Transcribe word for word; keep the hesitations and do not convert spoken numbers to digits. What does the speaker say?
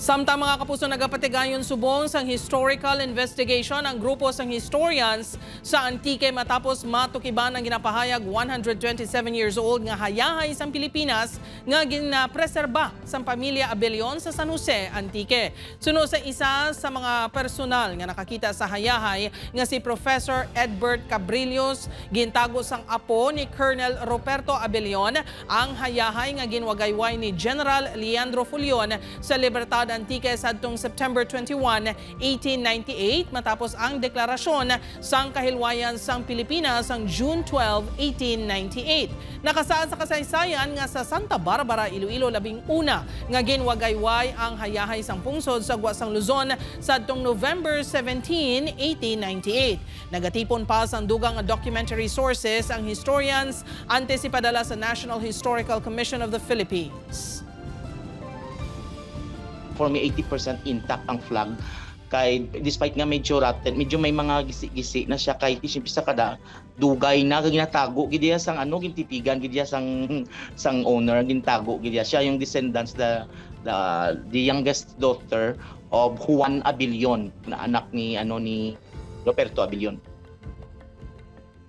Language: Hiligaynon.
Samtang, mga kapuso, nagapatigayon subong sang historical investigation ang grupo sang historians sa Antique matapos matukiban ang ginapahayag one hundred twenty-seven years old nga hayahay sang Pilipinas nga ginapreserba sang pamilya Abellon sa San Jose, Antique. Suno sa isa sa mga personal nga nakakita sa hayahay nga si Professor Edbert Cabrillos, gintago sang apo ni Colonel Ruperto Abellon ang hayahay nga ginwagayway ni General Leandro Fullon sa Libertad, Antique, sadtong September twenty-one, eighteen ninety-eight, matapos ang deklarasyon sang kahilwayan sang Pilipinas sang June twelve, eighteen ninety-eight. Nakasaad sa kasaysayan nga sa Santa Barbara, Iloilo, labing una nga ginwagayway ang hayahay sang pungsod sa gwa sang Luzon sadtong November seventeen, eighteen ninety-eight. Nagatipon pa sang dugang nga documentary sources ang historians antes ipadala sa National Historical Commission of the Philippines. For me, eighty percent intact ang flag. Kay despite nga medyo rotten, medyo may mga gisi-gisi na siya, kay siyempre sa kada dugay na, ginatago gid iya sang ano, gintipigan gid iya sang sang owner, gintago gid iya. Siya yung descendants, the, the, the youngest daughter of Juan Abilion, na anak ni ano, ni Roberto Abilion.